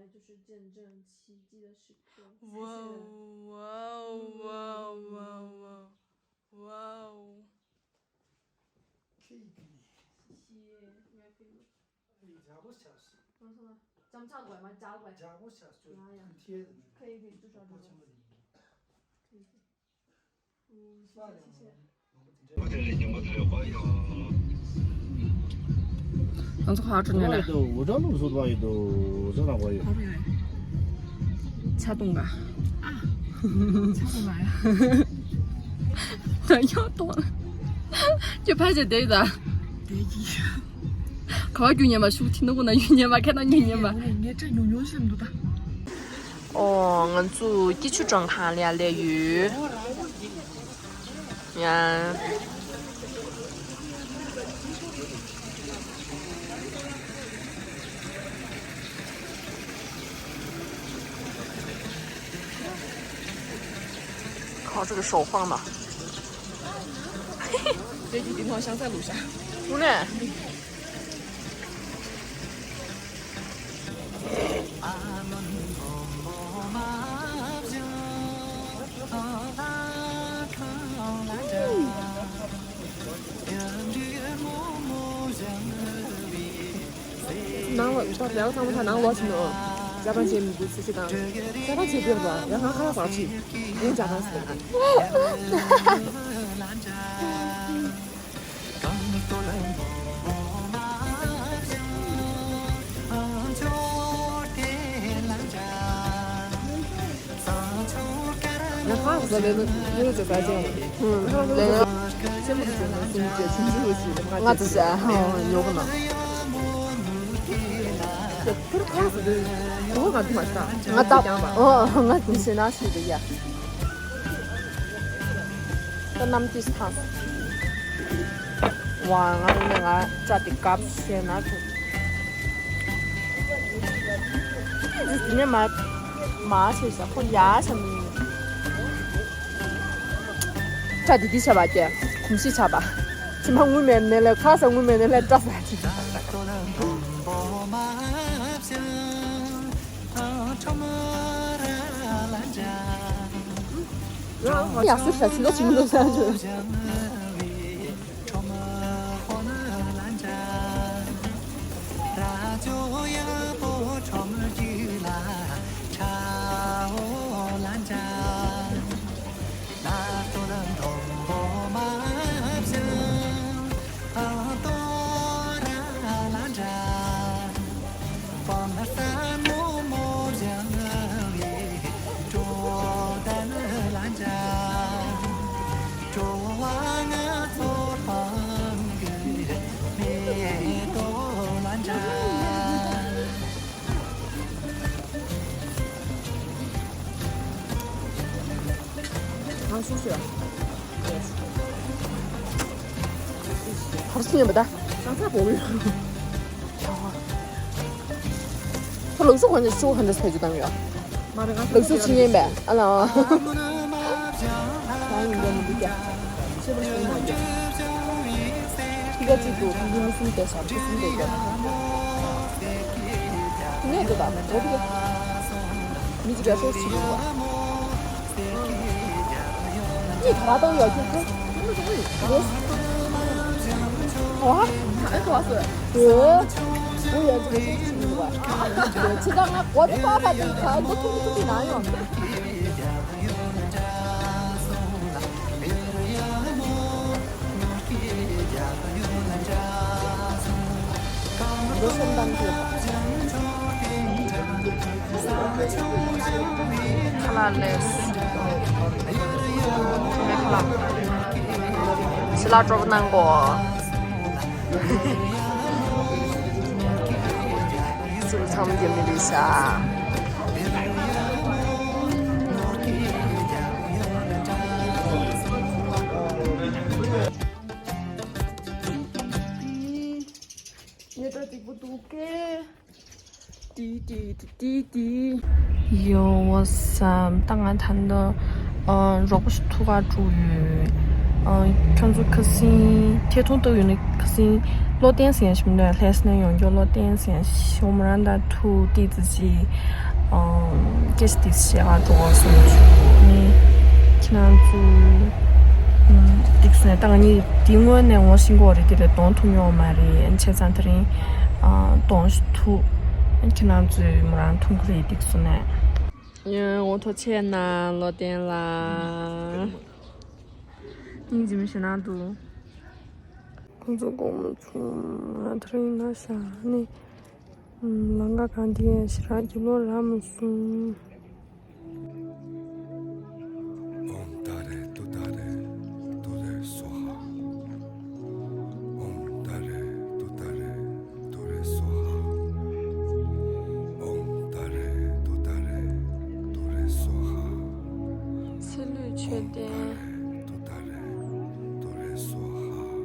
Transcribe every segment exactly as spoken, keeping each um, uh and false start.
就是见证奇迹的时刻。哇哦，哇哦，哇哦，哇哦，哇哦，哇哦。谢谢，你还可以吗？你加过下去。我说，咱们唱过吗？加过。加过下去，呀呀。你贴的那个。可以，可以，就是要这种。可以，可以。 ང་ཚོ་ག་པར་འགྲོ་མཁན་རེད། འོ་ད་ལུགས་སྲོལ་བ་ཡོད་དོ། འོ་ད་ལ་བ་ཡོད། ཆ་གཏོང་ག་ཨ། ཆ་གཏོང་ག་ཡ། ད་ཡོད་དོ། ཁྱོད་ཕལ་ཆེར་བསྡད་ཡོད་ད། བསྡད་ཀྱི། ག་པར་རྒྱུག་ཉན་པ་ཤུགས་ཐིག་ནོ་གོ་ན་རྒྱུག་ཉན་པ་ཁ་ན་རྒྱུག་ཉན་པ། ངས་སྤྲད་ཉུང་ཉུང་བཤད་མི་འདུག་ད། ཨོ། ང་ཚོ་སྐྱིད་ཆུ་མགྲོན་ཁང་ལ་སླེབས་ཡོད། ཡ། ཁོ་ཚོ་གི་ཞོགས་པ་ན། དེ་གི་དེ་ནང་ཤང་ཚ་ལུག་ཤ། དངོས་གནས། ནང་ལ་ད་རེ་བ་ཚང་མ་ད་ནང་ལོག་ཕྱིན་ནོ། ཅ་པན་ཆེ་མི་འདུག་ཟེར་ཞིག་དང་། ཅ་པན་ཆེ་བེར་ལ་ཡང་ང་ཁ་ལག་ཟ་ཆི། ཡིན་ཅ་པན་ཟེར། ཡང་ཁ་ཟ་ལས་ནི་ཡོད་ཅེས་ཟ་ཅེས། ཧུམ། ལས་ཡང་། ཆེན་པོ་ཞིག་ན་སུམ་ཅེས་ཆུང་ཆུང་ཞིག་ང་ང་ཚོ་ཟ་ཧོ་ཡོད་གི་ན། ཁོར་ཁ་ཟ་དུས་གོ་ང་དུ་མ་ཤ། ང་ད་ཀྱང་མ། ཨོ་ང་དུ་ཤེས་ན་ཤེས་དུ་ཡ། ད་གནམ་དུས་ཐང་། ཝ། ང་ནི་ང་སྐྲ་དེ་བཀབ་ཤེས་ན་ཐུབ། འདི་ནས་མ་མ་བྱས་ཤག་ཁོ་ཡ་བྱ་མི། སྐྲ་དེ་དེ་བྱ་བ་ཀྱེ་གོམས་གཤིས་ཆགས་པ། ཕྱི་མ་ངུ་མེད་ནས་ལས་ཁ་ས་ངུ་མེད་ནས་ལས་སྐྲ་ས་ཅི། ཡག་སུ་ཤ་ཆི་ལོ་ཆི་མི་ལོ་ས་ཆུ། ང་སུ་ཞིག་ལ། ཧར་སུ་ཉན་པ་ད། ང་ཚ་བོ་ཡོད། ཁོ་ལུགས་སྲོལ་གོ་ནས་ཤོག་ག་འདྲ་ཟེར་རྒྱུ་བཏང་ཡོད། མ་རེད་ང་ཚོ་ལུགས་སྲོལ་ཕྱི་ཉན་པས་ཨ་ལ། ང་ཡིན་འདྲ་མི་འདུག་ཀྱ། ཤེས་པ་ཤེས་མ་རྒྱ། ཁྱི་ག་གཅིག་ཏུ་ཁྱི་གཉིས་གསུམ་བསྡད་ཤག་ཁྱི་གསུམ་བསྡད་ཀྱ། ཁྱི་ནས་འདུག་ད་འོ་དེ་ག། མི་གཅིག་ག་ཤོག་ཕྱི་ཡོང་བ། གཉིས་ག་ར་བཏང་ཡོད་ཀྱི་ཁྱོད། ཨོ། ཨེ་ག་བ་སོ། ཨོ། ཨོ་ཡ་ཅི་ལ་ཅི་ཅི་མི་འདུག་བ། ཅི་ད་ང་གོ་ད་པ་པ་དེ་ག་འདི་ཐུང་ཐུང་གི་ན་ཡོང་། འདི་སོམ་དང་གི། ཁ་ལག་ལས། ཁ་ལག་ཕྱི་ལ་སྤྲོ་པོ་གནང་གོ། ཚུལ་ཚང་གི་མི་རེད་ཤག་ཉེ་དྲ་གཅིག་པུ་འདུག་གེ། ཏི་ཏི་ཏི་ཏི་ཏི། Yo, what's up? ད་ང་ད་ལྟ་ཨ་རོགས་པ་ཞིག་ཐུག་ག་འགྲོ་ཡོད། ཨ་ཁྱོད་ཚོ་ཁ་སང་ཐད་གཏོང་བཏང་ཡོད་ན་ཁ་སང་ བློ་བརྟན་ཟེར་ཞིག་མིན་འདུག་ལྷས་ནས་ཡོང་རྒྱུ་བློ་བརྟན་ཟེར་ཞིག་མོ་རང་དང་ཐུག་ཏི་ཙི་ཅི་ཨམ་ཀེ་སི་ཏི་ཤ་འགྲོ་བ་སོང་ཆུ་ནི་ཁྱེད་རང་ཚོ་ཏིག་སོང་ནས་ད་ང་གཉིས་དེ་སྔོན་ནས་ངོ་ཤེས་ཀྱི་ཡོད་རེད། དེ་ལས་གདོང་ཐུག་མྱོང་མ་རེད། བྱས་ཙང་དེ་རིང་གདོང་ཐུག་ཁྱེད་རང་ཚོས་མོ་རང་མཐོང་གི་རེད་ཏིག་སོང་ནས། ཡང་འོ་ཐོ་ཆེ་ན་བློ་བརྟན་ལ། སྙིང་རྗེ་མོ་ཞེ་ན་འདུག་ཁོང་ཚོ་དགོང་མོ་ཚོ་ང་དེ་རིང་ན་ཤ་ནི་ལང་ཀ་གང་དེ་ཞེ་དྲག་རྒྱུ་ལོ་རག་མ་སོང་། ཨོཾ་ཏཱ་རེ་ཏུཏྟཱ་རེ་ཏུ་རེ་སྭཱ་ཧཱ། ཨོཾ་ཏཱ་རེ་ཏུཏྟཱ་རེ་ཏུ་རེ་སྭཱ་ཧཱ། ཨོཾ་ཏཱ་རེ་ཏུཏྟཱ་རེ་ཏུ་རེ་སྭཱ་ཧཱ། ཚེ་ལུས་མཆོད་རྟེན། ཏུཏྟཱ་རེ་ཏུ་རེ་སྭཱ་ཧཱ།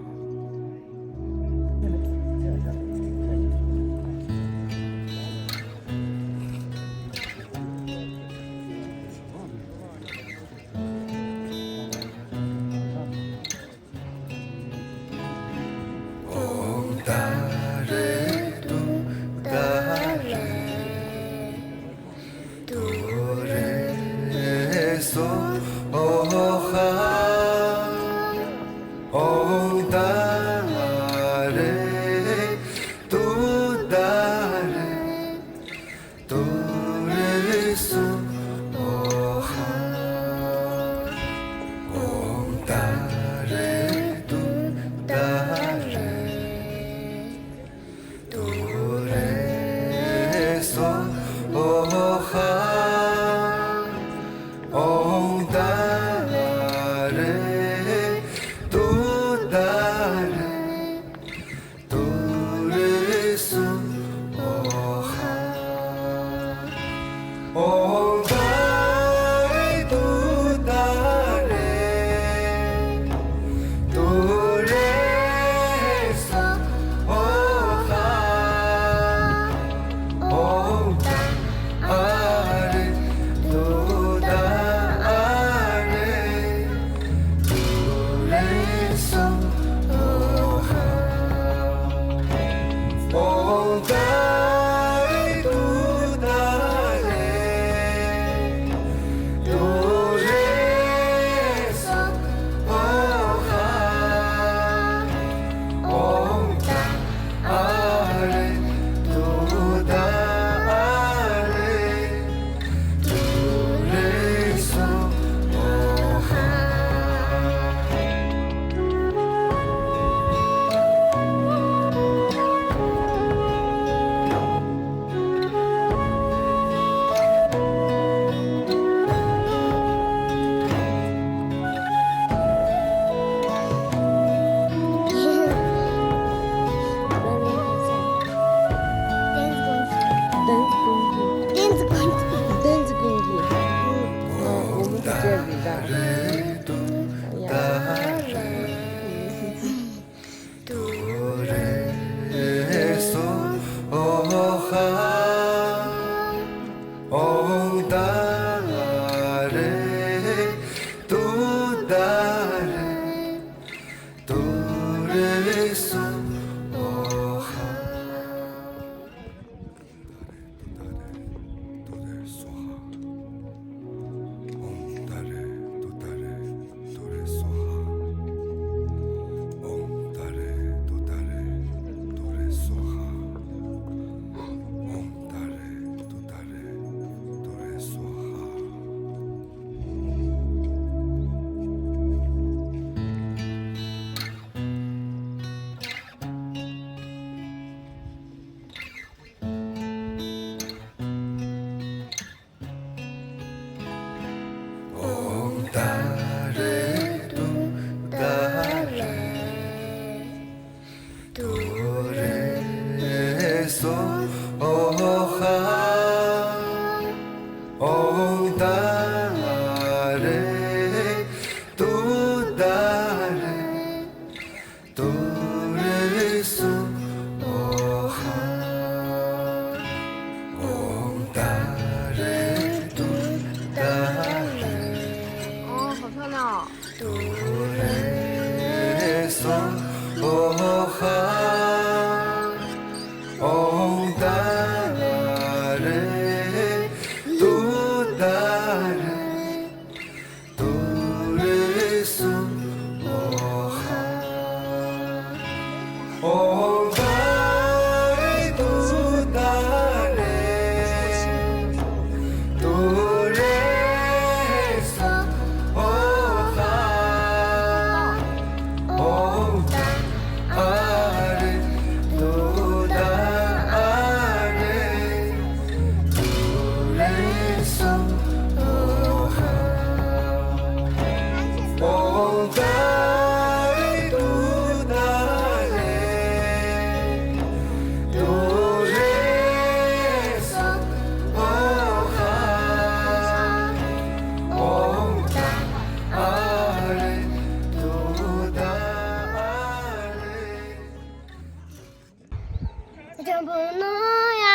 འགྲོན་པོ་ནོར་ཡ་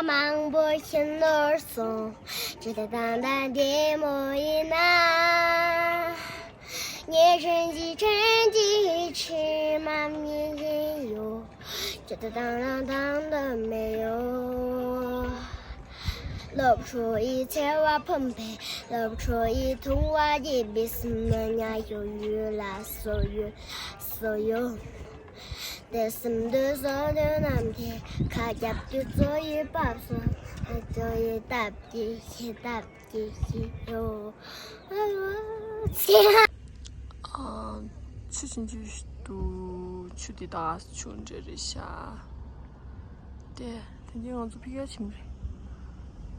མང་པོ་ཞིག་ནོར་སོང་། ཇི་ལྟར་དང་དང་བདེ་མོ་ཡིན་ན། ཉེ་ཞན་གྱི་ཕྲན་གྱི་ཕྱི་མ་ཉིན་བཞིན་ཡོད། ཇི་ལྟར་དང་དང་དང་དུ་མེད་ཡོད། སློབ་ཕྲུག་ཡི་འཚེ་བ་ཕམ་པས། སློབ་ཕྲུག་ཡི་མཐོང་བ་རྒྱས་པའི་སེམས་ནི་ཉ་ཞོ་ཡུལ་ལ་སོ་ཡོད་སོ་ཡོད། དེ་སེམས་འདུན་སོགས་དོན་རྣམས་ཀྱིས། ཁ་རྒྱབ་ཀྱི་གཙོ་ཡི་བབས་སོ། ཨ་ཙོ་ཡི་སྟབས་ཀྱིས་ཤེས་སྟབས་ཀྱིས་ཤེས་ཡོད། ཨ་ཙི། ཨ། ཆུ་ཆེན་ཆུ་ཞིག་འདུག་ཆུ་འདི་དག་ཆུ་འདྲ་རེད་ཤག་དེ་དེ་ནས་ང་ཚོ་ཕ་གིར་ཕྱིན་རེད།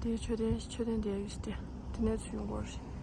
དེ་མཆོད་རྟེན་མཆོད་རྟེན་དེ་ཡོད་ཤག་དེ་དེ་ནས་ཚུར་ཡོང་དགོས་རེད།